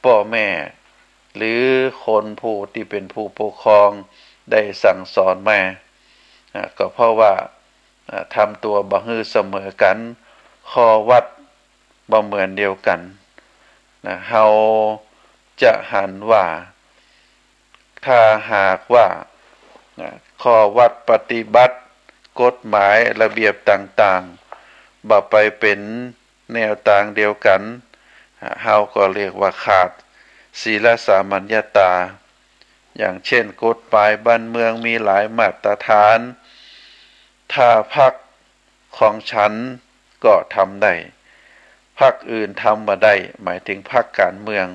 ป้อแม่ หรือคนผู้ตี้เป๋นผู้ปกครองได้สั่งสอนมา อ่า ก็เพราะว่า อ่า ทำตั๋วบ่หื้อเสมอกั๋น ข้อวัดบ่เหมือนเดียวกั๋นนะ เฮาจะหันว่า ถ้าหากว่า นะ ข้อวัดปฏิบัติ กฎหมายระเบียบต่างๆ บ่ไปเป๋นแนวตางเดียวกั๋น อ่า เฮาก็เรียกว่าขาดศีลสามัญญตา อย่างเช่น กฎหมายบ้านเมืองมีหลายมาตรฐาน ถ้าพรรคของฉันก็ทำได้ พรรคอื่นทำบ่ได้ หมายถึงพรรคก๋านเมือง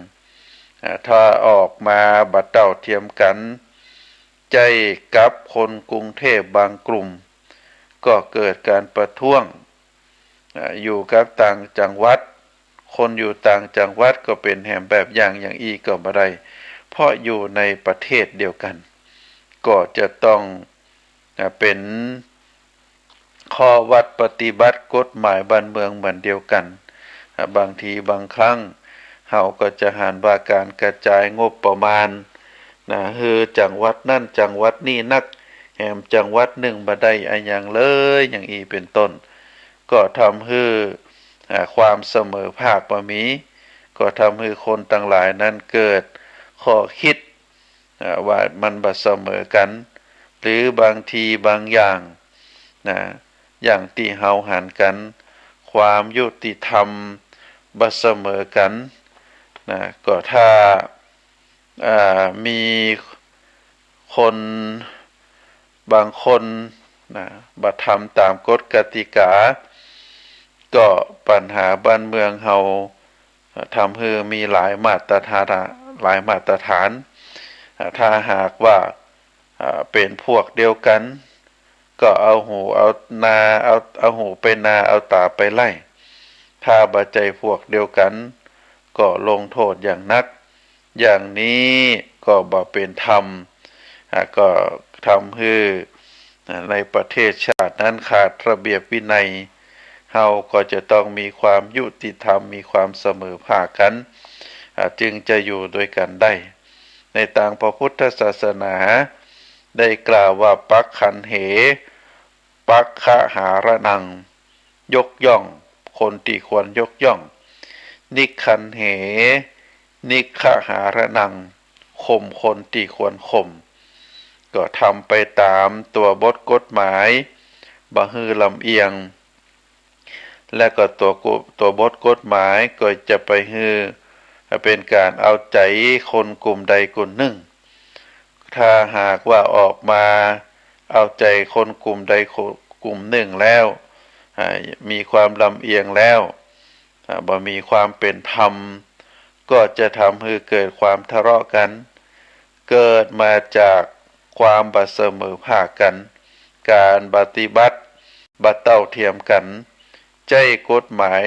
อ่า ถ้าออกมาบ่เต้าเทียมกั๋น ใจ้กับคนกรุงเทพบางกลุ่ม ก็เกิดก๋านประท้วง อ่า อยู่กับต่างจังหวัด คนอยู่ต่างจังหวัดก็เป๋นแหมแบบอย่างอย่างอี้ก็บ่ได้ เพราะอยู่ในประเทศเดียวกั๋น ก็จะต้อง อ่า เป๋นข้อวัดปฏิบัติกฎหมายบ้านเมืองเหมือนเดียวกั๋น อ่า บางทีบางครั้ง เฮาก็จะหันว่าก๋านกระจายงบประมาณนะ หื้อจังหวัดนั้นจังหวัดนี้นัก แหมจังหวัดนึ่งบ่ได้อะหยังเลย อย่างอี้เป๋นต้น ก็ทำหื้อ อ่า ความเสมอภาคบ่มี ก็ทำหื้อคนตังหลายนั้นเกิดข้อกึ๊ด อ่า ว่ามันบ่เสมอกั๋น หรือบางทีบางอย่างนะ อย่างตี้เฮาหันกั๋น ความยุติธรรมบ่เสมอกั๋นนะ ก็ถ้า อ่า มีคนบางคนนะ บ่ทำต๋ามกฎกติกา ก็ปัญหาบ้านเมืองเฮา ทำหื้อมีหลายมาตรฐาน หลายมาตรฐาน อ่า ถ้าหากว่า อ่า เป๋นพวกเดียวกั๋น ก็เอาหูเอานา เอา เอาหูไปนา เอาต๋าไปไล่ ถ้าบ่ใจ้พวกเดียวกั๋น ก็ลงโต้ษอย่างหนัก อย่างนี้ก็บ่เป๋นธรรม อ่า ก็ทำหื้อ อ่า ในประเทศชาตินั้นขาดระเบียบวินัย เฮาก็จะต้องมีความยุติธรรม มีความเสมอภาคกั๋น อ่า จึงจะอยู่ตวยกั๋นได้ ในตางพระพุทธศาสนา ได้กล่าวว่า ปักขันเห ปักขหารนัง ยกย่องคนตี้ควรยกย่อง นิกขันเห นิกขหารนัง ข่มคนตี้ควรข่ม ก็ทำไปต๋ามตั๋วบทกฎหมาย บ่หื้อลำเอียง และก็ตั๋วกุ ตั๋วบทกฎหมายก็จะไปหื้อเป๋นก๋านเอาใจ๋คนกลุ่มใดกลุ่มนึ่ง ถ้าหากว่าออกมาเอาใจ๋คนกลุ่มใดกลุ่มนึ่งแล้ว อ่า มีความลำเอียงแล้ว อ่า บ่มีความเป๋นธรรม ก็จะทำหื้อเกิดความทะเลาะกั๋น เกิดมาจากความบ่เสมอภาคกั๋น ก๋านปฏิบัติบ่เต้าเทียมกั๋น ใจ๊กฎหมาย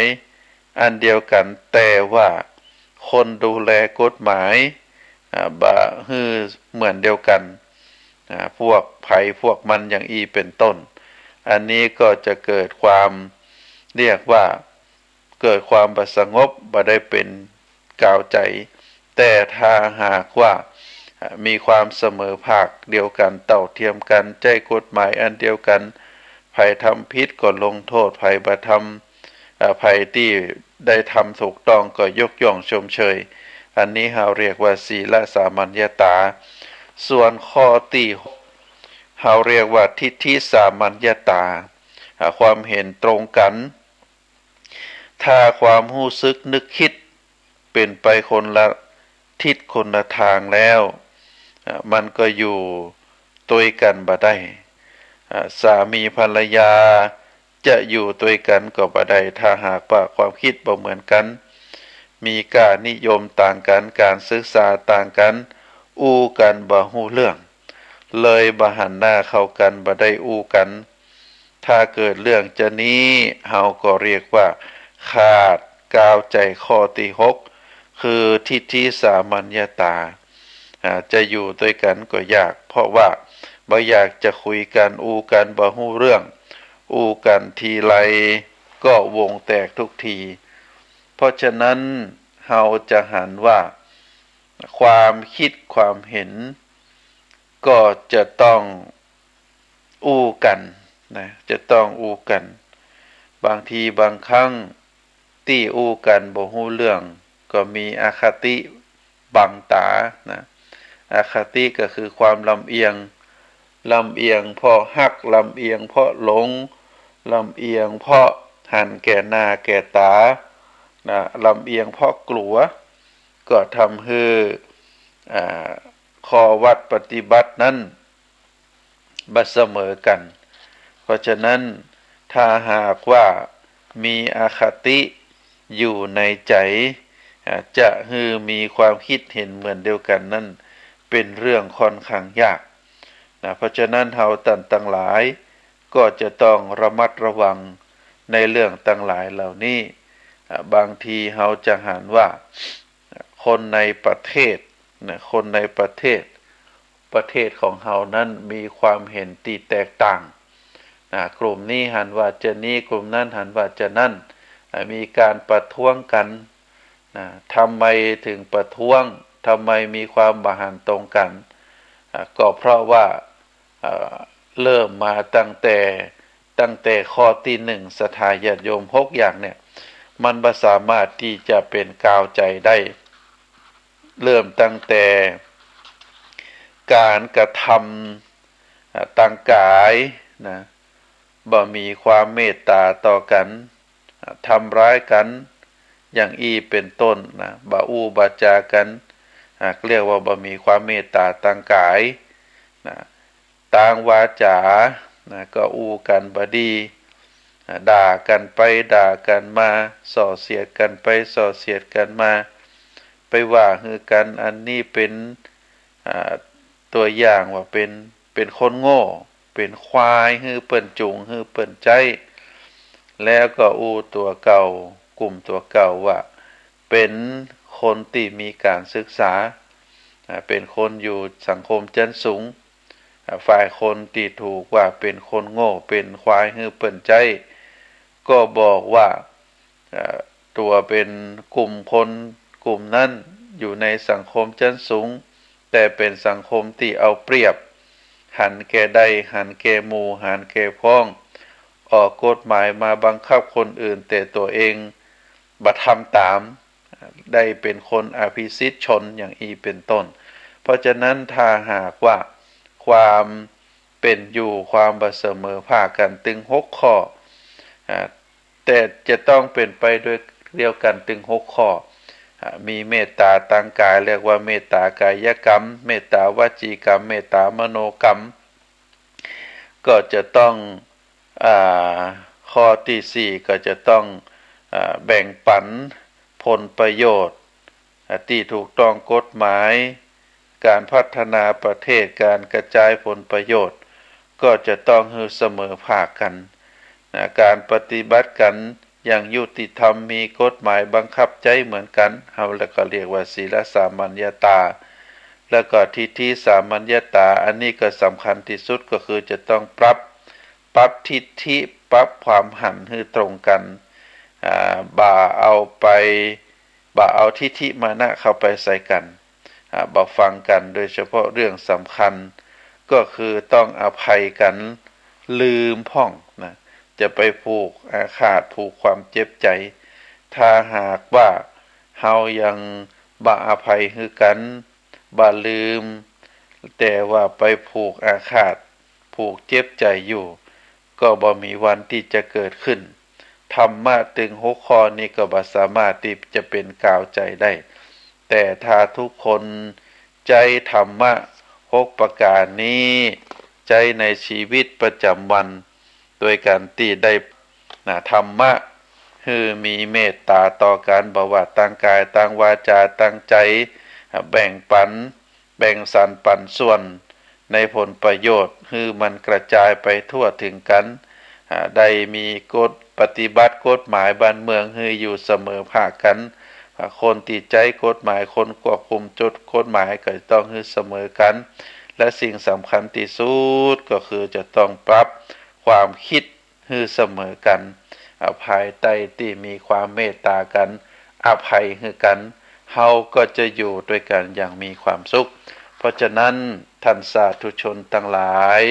อันเดียวกั๋น แต่ว่าคนดูแลกฎหมาย อ่า บ่หื้อเหมือนเดียวกั๋น อ่า พวกใผพวกมันอย่างอี้เป๋นต้น อันนี้ก็จะเกิดความ เรียกว่า เกิดความบ่สงบ บ่ได้เป๋นกาวใจ๋ แต่ถ้าหากว่า อ่า มีความเสมอภาคเดียวกั๋น เต้าเทียมกั๋น ใจ๊กฎหมายอันเดียวกั๋น ใผทำผิดก็ลงโต้ษ ใผบ่ทำ อ่า ใผตี้ได้ทำถูกต้องก็ยกย่องชมเชย อันนี้เฮาเรียกว่าศีลสามัญญตา ส่วนข้อตี้หก เฮาเรียกว่าทิฏฐิสามัญญตา อ่า ความเห็นตรงกั๋น ถ้าความฮู้สึกนึกกึ๊ดเป๋นไปคนละทิศคนละตางแล้ว อ่า มันก็อยู่ตวยกั๋นบ่ได้ อ่า สามีภรรยาจะอยู่ตวยกั๋นก็บ่ได้ ถ้าหากว่าความกึ๊ดบ่เหมือนกั๋น มีก้านิยมต่างกั๋น ก๋านศึกษาต่างกั๋น อู้กั๋นบ่ฮู้เรื่อง เลยบ่หันหน้าเข้ากั๋น บ่ได้อู้กั๋น ถ้าเกิดเรื่องจานี้ เฮาก็เรียกว่าขาดกาวใจ๋ข้อตี้หก คือทิฏฐิสามัญญตา อ่า จะอยู่ตวยกั๋นก็ยาก เพราะว่าบ่อยากจะคุยกั๋น อู้กั๋นบ่ฮู้เรื่อง อู้กั๋นทีไรก็วงแตกทุกที เพราะฉะนั้นเฮาจะหันว่า ความกึ๊ดความเห็น ก็จะต้องอู้กั๋นนะ จะต้องอู้กั๋น บางทีบางครั้งตี้อู้กั๋นบ่ฮู้เรื่อง ก็มีอคติบังต๋านะ อคติก็คือความลำเอียง ลำเอียงเพราะฮัก ลำเอียงเพราะหลง ลำเอียงเพราะหันแก่หน้าแก่ต๋านะ ลำเอียงเพราะกลัว ก็ทำหื้อ อ่า ข้อวัตรปฏิบัตินั้นบ่เสมอกั๋น เพราะฉะนั้นถ้าหากว่ามีอคติอยู่ในใจ๋ อ่า จะหื้อมีความกึ๊ดเห็นเหมือนเดียวกั๋นนั้น เป๋นเรื่องค่อนข้างยากนะ เพราะฉะนั้นเฮาต้านตังหลายก็จะต้องระมัดระวังในเรื่องตังหลายเหล่านี้ อ่า บางทีเฮาจะหันว่า คนในประเทศนะ คนในประเทศ ประเทศของเฮานั้นมีความเห็นตี้แตกต่าง นะ กลุ่มนี้หันว่าจานี้ กลุ่มนั้นหันว่าจานั้น อ่า มีก๋านประท้วงกั๋น นะ ทำไมถึงประท้วง ทำไมมีความบ่หันตรงกั๋น อ่า ก็เพราะว่า เอ่อ เริ่มมาตั้งแต่ ตั้งแต่ข้อตี้หนึ่ง ศรัทธาญาติโยมหกอย่างเนี่ย มันบ่สามารถตี้จะเป๋นกาวใจ๋ได้ เริ่มตั้งแต่ก๋านกระทำ อ่า ตางก๋ายนะ บ่มีความเมตต๋าต่อกั๋น อ่า ทำร้ายกั๋น อย่างอี้เป๋นต้นนะ บ่อู้บ่จ๋ากั๋น อ่า เรียกว่าบ่มีความเมตต๋าตางก๋ายนะ ตางวาจ๋านะ ก็อู้กั๋นบ่ดี อ่า ด่ากั๋นไปด่ากั๋นมา ส่อเสียดกั๋นไปส่อเสียดกั๋นมา ไปว่าหื้อกั๋น อันนี้เป๋น อ่า ตั๋วอย่างว่าเป๋น เป๋นคนโง่ เป๋นควายหื้อเปิ้นจูงหื้อเปิ้นใจ๊ แล้วก็อู้ตั๋วเก่า กุ่มตั๋วเก่าว่า เป๋นคนตี้มีก๋านศึกษา อ่า เป๋นคนอยู่สังคมจั๊นสูง อ่า ฝ่ายคนตี้ถูกว่าเป๋นคนโง่ เป๋นควายหื้อเปิ้นใจ๊ ก็บอกว่า อ่า ตั๋วเป๋นกุ่มคนกุ่มนั้นอยู่ในสังคมจั๊นสูง แต่เป๋นสังคมตี้เอาเปรียบ หันแก่ได้ หันแก่หมู่ หันแก่พ้อง ออกกฎหมายมาบังคับคนอื่น แต่ตั๋วเองบ่ทำต๋าม ได้เป๋นคนอภิสิทธิ์ชนอย่างอี้เป๋นต้น เพราะฉะนั้นถ้าหากว่าความเป๋นอยู่ ความบ่เสมอภาคกั๋นตึงหกข้อ อ่า แต่จะต้องเป๋นไปโดยเดียวกั๋นตึงหกข้อ อ่า มีเมตต๋าตางก๋าย เรียกว่าเมตต๋ากายกรรม เมตต๋าวจีกรรม เมตต๋ามโนกรรม ก็จะต้อง อ่า ข้อตี้สี่ก็จะต้อง อ่า แบ่งปั๋นผลประโยชน์ อ่า ตี้ถูกต้องกฎหมาย ก๋านพัฒนาประเทศ ก๋านกระจายผลประโยชน์ ก็จะต้องหื้อเสมอภาคกั๋น นะ ก๋านปฏิบัติกั๋นอย่างยุติธรรม มีกฎหมายบังคับใจ๊เหมือนกั๋น เฮาแล้วก็เรียกว่าศีลสามัญญตา แล้วก็ทิฏฐิสามัญญตา อันนี้ก็สำคัญตี้สุด ก็คือจะต้องปรับ ปรับทิฏฐิ ปรับความหันหื้อตรงกั๋น อ่า บ่าเอาไป บ่าเอาทิฏฐิมานะเข้าไปใส่กั๋น อ่า บ่ฟังกั๋น โดยเฉพาะเรื่องสำคัญ ก็คือต้องอภัยกั๋น ลืมพ่องนะ จะไปผูกอาฆาต ผูกความเจ็บใจ๋ ถ้าหากว่าเฮายังบ่อภัยหื้อกั๋น บ่ลืม แต่ว่าไปผูกอาฆาต ผูกเจ็บใจ๋อยู่ ก็บ่มีวันตี้จะเกิดขึ้น ธรรมะตึงหกข้อนี้ก็บ่สามารถตี้จะเป๋นกาวใจ๋ได้ แต่ถ้าทุกคนใจ๊ธรรมะหกประก๋านนี้ ใจ๊ในชีวิตประจ๋ำวัน โดยก๋านตี้ได้ นะ ธรรมะ หื้อมีเมตต๋าต่อกั๋น บ่ว่าตางก๋าย ตางวาจา ตางใจ๋ แบ่งปั๋น แบ่งสรรปั๋นส่วนในผลประโยชน์ หื้อมันกระจายไปทั่วเถิงกั๋น อ่า ได้มีกฎ ปฏิบัติกฎหมายบ้านเมืองหื้ออยู่เสมอภาคกั๋น อ่า คนตี้ใจ๊กฎหมาย คนควบคุมจุดกฎหมายก็จะต้องหื้อเสมอกั๋น และสิ่งสำคัญตี้สุดก็คือจะต้องปรับความคิด หื้อเสมอกั๋น อ่า ภายใต้ตี้มีความเมตต๋ากั๋น อภัยหื้อกั๋น เฮาก็จะอยู่ตวยกั๋นอย่างมีความสุข เพราะฉะนั้นท่านสาธุชนตังหลาย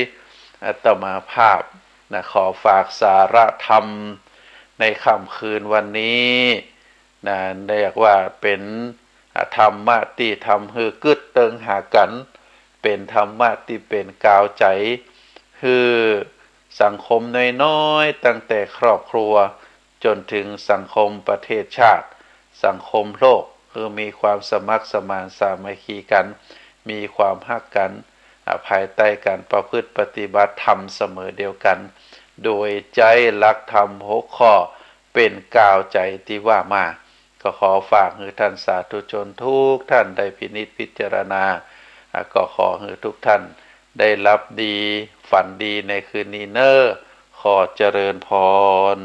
อาตมาภาพนะ ขอฝากสาระธรรมในค่ำคืนวันนี้นะ เรียกว่าเป๋น อ่า ธรรมะตี้ทำหื้อกึ๊ดเติงหากั๋น เป๋นธรรมะตี้เป๋นกาวใจ๋ หื้อสังคมน้อยๆ ตั้งแต่ครอบครัวจ๋นเถิงสังคมประเทศชาติ สังคมโลก หื้อมีความสมัครสมานสามัคคีกั๋น มีความฮักกั๋น อ่า ภายใต้ก๋านประพฤติปฏิบัติธรรมเสมอเดียวกั๋น โดยใจ๊หลักธรรมหกข้อเป๋นกาวใจ๋ตี้ว่ามา ก็ขอฝากหื้อท่านสาธุชนทุกท่านได้พินิจพิจารณา อ่ะ ก็ขอหื้อทุกท่านได้หลับดี ฝันดีในคืนนี้เน่อ ขอเจริญพร